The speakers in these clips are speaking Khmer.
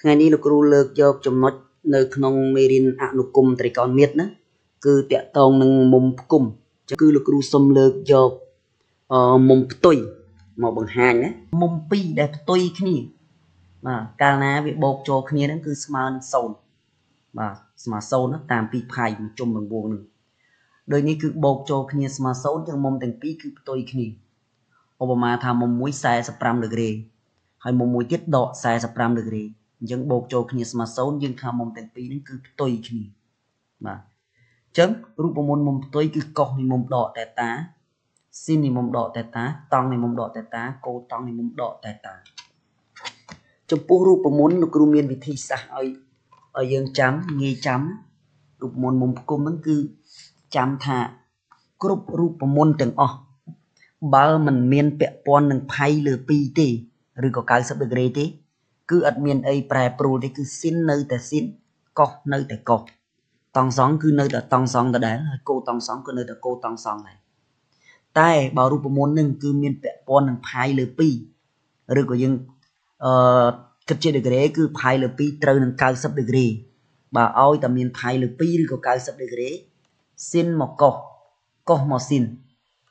ថ្ងៃនេះលោកគ្រូលើកយកចំណុចនៅក្នុងមេរៀនអនុគមត្រីកោណមាត្រណាគឺតាក់ទងនឹងមុំផ្គុំគឺលោកគ្រូសុំលើកយកមុំផ្ទុយមកបង្ហាញណាមុំពីរដែលផ្ទុយគ្នាបាទកាលណាវាបូកចូលគ្នាហ្នឹងគឺស្មើនឹង0បាទស្មើ0ណាតាមពីផាយមួយជុំរង្វង់ហ្នឹងដោយនេះគឺបូកចូលគ្នាស្មើ0ទាំងមុំទាំងពីរគឺផ្ទុយគ្នាឧបមាថាមុំមួយ45ដឺក្រេហើយមុំមួយទៀតដក45ដឺក្រេអញ្ចឹងបូកចូលគ្នាស្មើ0យើងថាមុំទាំងពីរហ្នឹងគឺផ្ទុយគ្នាបាទអញ្ចឹងរូបមន្តមុំផ្ទុយគឺកុសនៃមុំដកតេតាស៊ីននៃមុំដកតេតាតង់នៃមុំដកតេតាកូតង់នៃមុំដកតេតាចំពោះរូបមន្តលោកគ្រូមានវិធីសាស្ត្រឲ្យយើងចាំងាយចាំរូបមន្តមុំផ្គុំហ្នឹងគឺចាំថាគ្រប់រូបមន្តទាំងអស់បើមិនមានពាក់ព័ន្ធនឹងផៃលើ2ទេឬក៏90ដឺក្រេទេគឺអត់មានអីប្រែប្រួលទេគឺស៊ីននៅតែស៊ីនកុសនៅតែកុសតង់សង់គឺនៅតែតង់សង់ដដែលហើយកូតង់សង់ក៏នៅតែកូតង់សង់ដែរតែបើរូបមន្តនឹងគឺមានពាក់ព័ន្ធនឹងផាយលើ2ឬក៏យើងគិតជាដឺក្រេគឺផាយលើ2ត្រូវនឹង90ដឺក្រេបើឲ្យតែមានផាយលើ2ឬក៏90ដឺក្រេស៊ីនមកកុសកុសមកស៊ីន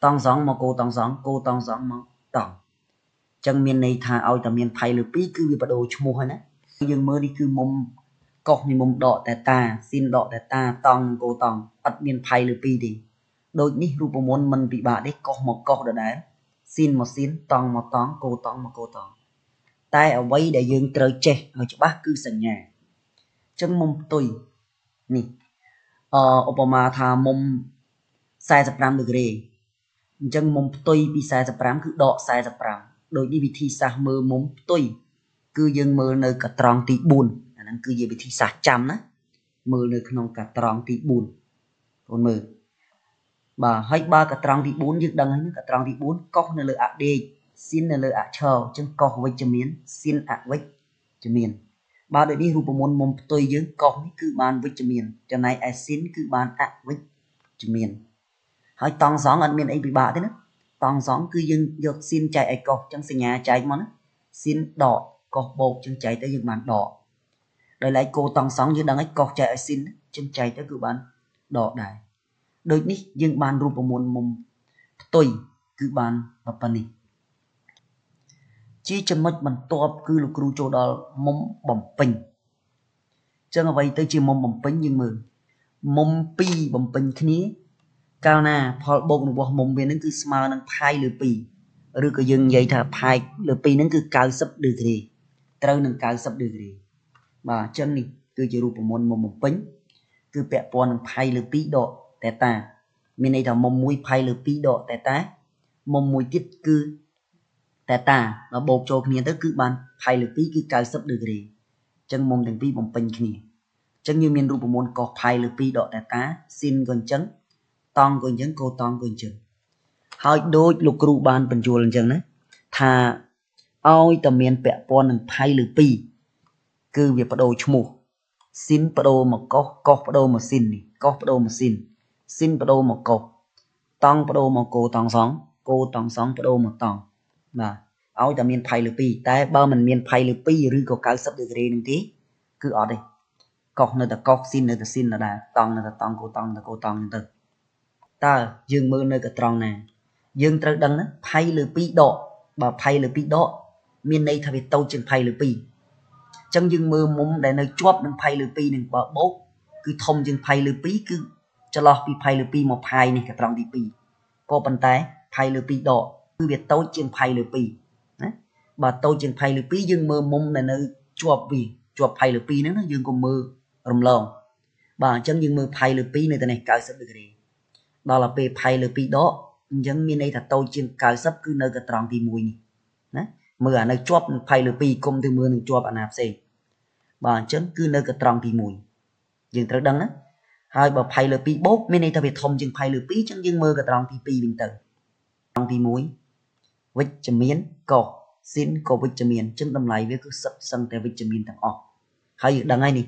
តង់សង់មកកូតង់សង់កូតង់សង់មកតង់ចឹងមានន័យថាឲ្យតែមានផៃលើ2គឺវាបដូរឈ្មោះហើយណាយើងមើលនេះគឺមុំកុសនៃមុំដកតេតាស៊ីនដកតេតាតង់កូតង់អត់មានផៃលើ2ទេដូចនេះរូបមន្តមិនពិបាកទេកុសមកកុសដដែលស៊ីនមកស៊ីនតង់មកតង់កូតង់មកកូតង់តែអ្វីដែលយើងត្រូវចេះឲ្យច្បាស់គឺសញ្ញាចឹងមុំផ្ទុយនេះឧបមាថាមុំ45ដឺក្រេអញ្ចឹងមុំផ្ទុយពី45គឺដក45ដូចនេះវិធីសាស្ត្រមើលមុំផ្ទុយគឺយើងមើលនៅកត្រង់ទី4អាហ្នឹងគឺជាវិធីសាស្ត្រចាំណាមើលនៅក្នុងកត្រង់ទី4បងមើលបាទហើយបើកត្រង់ទី4យើងដឹងហើយណាកត្រង់ទី4កុសនៅលើអដេកស៊ីននៅលើអឈរអញ្ចឹងកុសវិជ្ជមានស៊ីនអវិជ្ជមានបើដូចនេះរូបមន្តមុំផ្ទុយយើងកុសនេះគឺបានវិជ្ជមានចំណែកឯស៊ីនគឺបានអវិជ្ជមានហើយតង់សង់អត់មានអីពិបាកទេណាតង់សង់គឺយើងយកស៊ីនចែកឲ្យកុសអញ្ចឹងសញ្ញាចែកមកណាស៊ីនដកកុសបូកអញ្ចឹងចែកទៅយើងបានដកដោយឡែកគោតង់សង់យើងដឹងហើយកុសចែកឲ្យស៊ីនអញ្ចឹងចែកទៅគឺបានដកដែរដូចនេះយើងបានរូបមន្តមុំផ្ទុយគឺបានប៉ុណ្នេះជាចំណុចបន្ទាប់គឺលោកគ្រូចូលដល់មុំបំពេញអញ្ចឹងអ្វីទៅជាមុំបំពេញយើងមើលមុំ2បំពេញគ្នាកាលណាផលបូករបស់មុំវានឹងគឺស្មើនឹងផាយលើ2ឬក៏យើងនិយាយថាផាយលើ2នឹងគឺ90ដឺក្រេត្រូវនឹង90ដឺក្រេបាទអញ្ចឹងនេះគឺជារូបមន្តមុំបំពេញគឺពាក់ព័ន្ធនឹងផាយលើ2ដកតេតាមានន័យថាមុំមួយផាយលើ2ដកតេតាមុំមួយទៀតគឺតេតាដល់បូកចូលគ្នាទៅគឺបានផាយលើ2គឺ90ដឺក្រេអញ្ចឹងមុំទាំងពីរបំពេញគ្នាអញ្ចឹងយើងមានរូបមន្តកុសផាយលើ2ដកតេតាស៊ីនក៏អញ្ចឹងតង់ក៏អញ្ចឹងកូតង់ក៏អញ្ចឹងហើយដូចលោកគ្រូបានបញ្យល់អញ្ចឹងណាថាឲ្យតែមានពាក់ព័ន្ធនឹងផៃលើ2គឺវាបដូរឈ្មោះស៊ីនបដូរមកកុសកុសបដូរមកស៊ីននេះកុសបដូរមកស៊ីនស៊ីនបដូរមកកុសតង់បដូរមកកូតង់សង់កូតង់សង់បដូរមកតង់បាទឲ្យតែមានផៃលើ2តែបើមិនមានផៃលើ2ឬក៏90ដឺក្រេនឹងទេគឺអត់ទេកុសនៅតែកុសស៊ីននៅតែស៊ីនដដែលតង់នៅតែតង់កូតង់នៅតែកូតង់ហ្នឹងទៅតើយើងមើលនៅកត្រង់ណាយើងត្រូវដឹងណាផៃលើ2ដកបើផៃលើ2ដកមានន័យថាវាតូចជាងផៃលើ2អញ្ចឹងយើងមើលមុំដែលនៅជាប់នឹងផៃលើ2នឹងបើបូកគឺធំជាងផៃលើ2គឺចន្លោះពីផៃលើ2មកផាយនេះកត្រង់ទី2ក៏ប៉ុន្តែផៃលើ2ដកគឺវាតូចជាងផៃលើ2ណាបើតូចជាងផៃលើ2យើងមើលមុំដែលនៅជាប់វាជាប់ផៃលើ2ហ្នឹងណាយើងក៏មើលរំលងបាទអញ្ចឹងយើងមើលផៃលើ2នៅតែនេះ90ដឺក្រេដល់ទៅពេលផៃលើ2ដកអញ្ចឹងមានន័យថាតូចជាង90គឺនៅកត្រង់ទី1នេះណាមើលអានៅជាប់នឹងផៃលើ2គុំទៅមើលនឹងជាប់អាណាផ្សេងបាទអញ្ចឹងគឺនៅកត្រង់ទី1យើងត្រូវដឹងណាហើយបើផៃលើ2បូកមានន័យថាវាធំជាងផៃលើ2អញ្ចឹងយើងមើលកត្រង់ទី2វិញទៅត្រង់ទី1វិជ្ជមានកុសស៊ីនក៏វិជ្ជមានអញ្ចឹងតម្លៃវាគឺសិតសឹងតែវិជ្ជមានទាំងអស់ហើយយើងដឹងហើយនេះ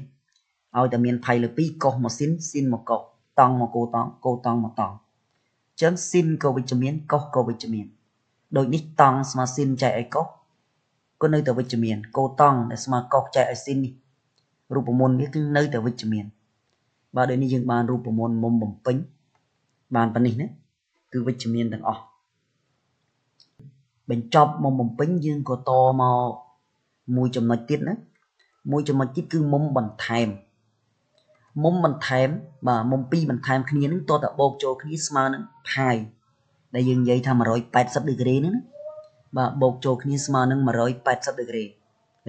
ឲ្យតែមានផៃលើ2កុសមកស៊ីនស៊ីនមកកុសតង់មកកូតង់កូតង់មកតង់អញ្ចឹងស៊ីនក៏វិជ្ជមានកុសក៏វិជ្ជមានដូចនេះតង់ស្មើស៊ីនចែកឲ្យកុស ក៏នៅតែវិជ្ជមានកូតង់ដែលស្មើកុសចែកឲ្យស៊ីននេះរូបមន្តវាគឺនៅតែវិជ្ជមានបាទដូចនេះយើងបានរូបមន្តមុំបំពេញបានប៉ុណ្នេះណាគឺវិជ្ជមានទាំងអស់បញ្ចប់មុំបំពេញយើងក៏តមកមួយចំណុចទៀតណាមួយចំណុចទៀតគឺមុំបន្ថែមមុំបន្ថែមបាទមុំពីរបន្ថែមគ្នានឹងតតែបូកចូលគ្នាស្មើនឹងផាយដែលយើងនិយាយថា180ដឺក្រេហ្នឹងណាបាទបូកចូលគ្នាស្មើនឹង180ដឺក្រេ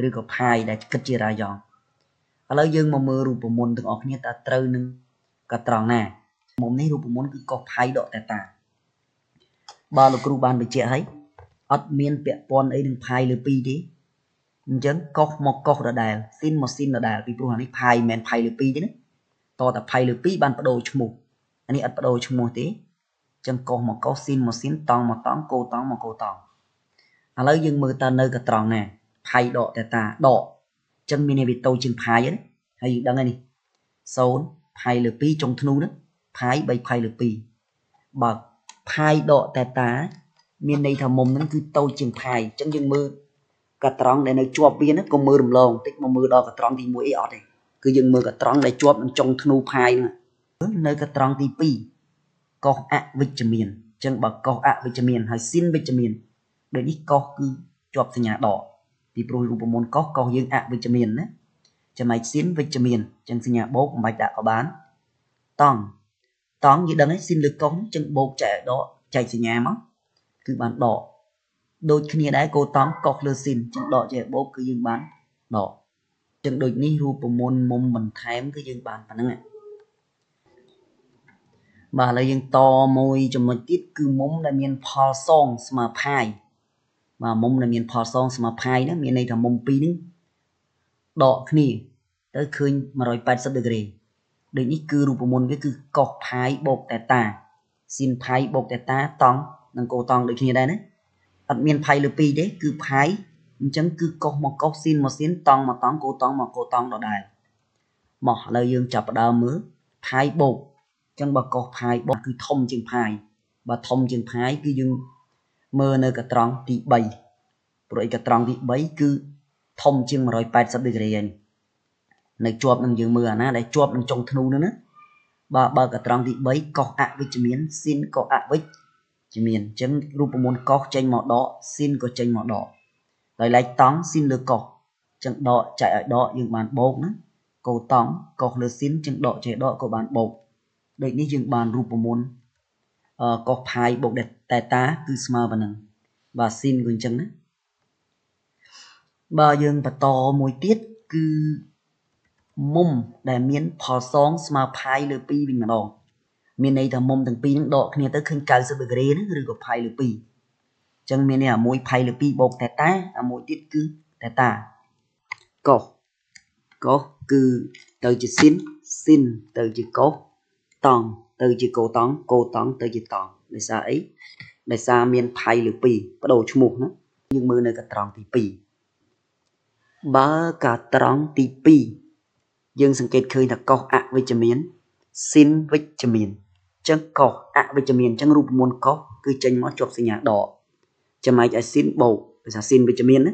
ឬក៏ផាយដែលគិតជារ៉ាយ៉ង់ឥឡូវយើងមកមើលរូបមន្តទាំងអស់គ្នាតើត្រូវនឹងកត្រង់ណាមុំនេះរូបមន្តគឺកុសផាយដកតេតាបាទលោកគ្រូបានបញ្ជាក់ហើយអត់មានពាក់ព័ន្ធអីនឹងផាយលើ2ទេអញ្ចឹងកុសមកកុសដដែលស៊ីនមកស៊ីនដដែលពីព្រោះអានេះផាយមិនមែនផាយលើ2ទេណាតតែផាយលើ2បានបដូរឈ្មោះអានេះអត់បដូរឈ្មោះទេអញ្ចឹងកុសមកកុសស៊ីនមកស៊ីនតង់មកតង់កូតង់មកកូតង់ឥឡូវយើងមើលតើនៅកត្រង់ណាផាយដកតេតាដកអញ្ចឹងមានន័យវាតូចជាងផាយហ្នឹងហើយយើងដឹងហើយនេះ0ផាយលើ2ចុងធ្នូហ្នឹងផាយ3ផាយលើ2បើផាយដកតេតាមានន័យថាមុំហ្នឹងគឺតូចជាងផាយអញ្ចឹងយើងមើលកត្រង់ដែលនៅជាប់វាហ្នឹងក៏មើលរំលងតិចមកមើលដល់កត្រង់ទី1អីអត់ទេគឺយើងមើលកត្រង់ដែលជាប់នឹងចុងធ្នូផាយហ្នឹងនៅកត្រង់ទី2កុសអវិជ្ជមានអញ្ចឹងបើកុសអវិជ្ជមានហើយស៊ីនវិជ្ជមានដូចនេះកុសគឺជាប់សញ្ញាដកពីព្រោះរូបមន្តកុសកុសយើងអវិជ្ជមានណាចំណែកស៊ីនវិជ្ជមានអញ្ចឹងសញ្ញាបូកមិនបាច់ដាក់ក៏បានតង់តង់យើងដឹងហើយស៊ីនលើកុសអញ្ចឹងបូកចែកឲ្យដកចែកសញ្ញាមកគឺបានដកដូចគ្នាដែរកូតង់កុសលើស៊ីនអញ្ចឹងដកចែកបូកគឺយើងបានដកអញ្ចឹងដូចនេះរូបមន្តមុំបន្ថែមគឺយើងបានប៉ុណ្្នឹងបាទឥឡូវយើងតមួយចំណុចទៀតគឺមុំដែលមានផលសងស្មើផាយបាទមុំដែលមានផលសងស្មើផាយហ្នឹងមានន័យថាមុំពីរហ្នឹងដកគ្នាទៅឃើញ180ដឺក្រេដូចនេះគឺរូបមន្តវាគឺកុសផាយបូកតេតាស៊ីនផាយបូកតេតាតង់និងកូតង់ដូចគ្នាដែរណាអត់មានផាយលើ2ទេគឺផាយអញ្ចឹងគឺកុសមកកុសស៊ីនមកស៊ីនតង់មកតង់កូតង់មកកូតង់ដដែលមកឥឡូវយើងចាប់ផ្ដើមមើលផាយបូកអញ្ចឹងបើកុសផាយបូកគឺធំជាងផាយបើធំជាងផាយគឺយើងមើលនៅកត្រង់ទី3ព្រោះឯកត្រង់ទី3គឺធំជាង180ដឺក្រេហើយនៅជាប់នឹងយើងមើលអាណាដែលជាប់នឹងចុងធ្នូហ្នឹងណាបាទបើកត្រង់ទី3កុសអវិជ្ជមានស៊ីនក៏អវិជ្ជមានអញ្ចឹងរូបមន្តកុសចេញមកដកស៊ីនក៏ចេញមកដកដោយឡែកតង់ស៊ីនលើកុសអញ្ចឹងដកចែកឲ្យដកយើងបានបូកណាកូតង់កុសលើស៊ីនអញ្ចឹងដកចែកដកក៏បានបូកដូចនេះយើងបានរូបមន្តកុសផាយបូកតេតាគឺស្មើប៉ុណ្ណឹងបាទស៊ីនក៏អញ្ចឹងណាបើយើងបន្តមួយទៀតគឺមុំដែលមានផលសងស្មើផាយលើ2វិញម្ដងមានន័យថាមុំទាំងពីរហ្នឹងដកគ្នាទៅឃើញ90ដឺក្រេហ្នឹងឬក៏ផាយលើ2អញ្ចឹងមានន័យអាមួយផាយលើ2បូកតេតាអាមួយទៀតគឺតេតាកុសកុសគឺទៅជាស៊ីនស៊ីនទៅជាកុសតង់ទៅជាកូតង់កូតង់ទៅជាតង់ដោយសារអីដោយសារមានផាយលើ2បដូរឈ្មោះណាយើងមើលនៅកត្រង់ទី2បើកត្រង់ទី2យើងសង្កេតឃើញថាកុសអវិជ្ជមានស៊ីនវិជ្ជមានអញ្ចឹងកុសអវិជ្ជមានអញ្ចឹងរូបមន្តកុសគឺចេញមកជាប់សញ្ញាដកចំណែកឯស៊ីនបូកដោយសារស៊ីនវិជ្ជមានណា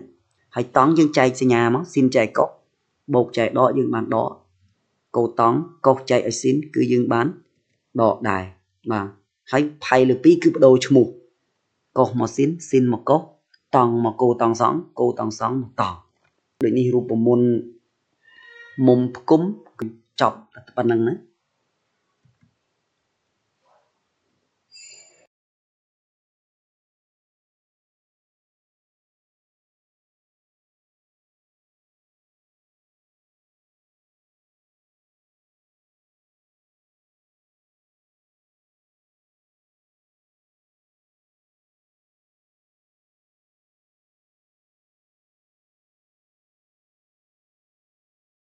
ហើយតង់យើងចែកសញ្ញាមកស៊ីនចែកកុសបូកចែកដកយើងបានដកកូតង់កុសចែកឲ្យស៊ីនគឺយើងបានដកដែរបាទហើយផាយលើ2គឺបដូរឈ្មោះកុសមកស៊ីនស៊ីនមកកុសតង់មកកូតង់សង់កូតង់សង់មកតង់ដូចនេះរូបមន្តមុំផ្គុំគឺចប់តែប៉ុណ្្នឹងណា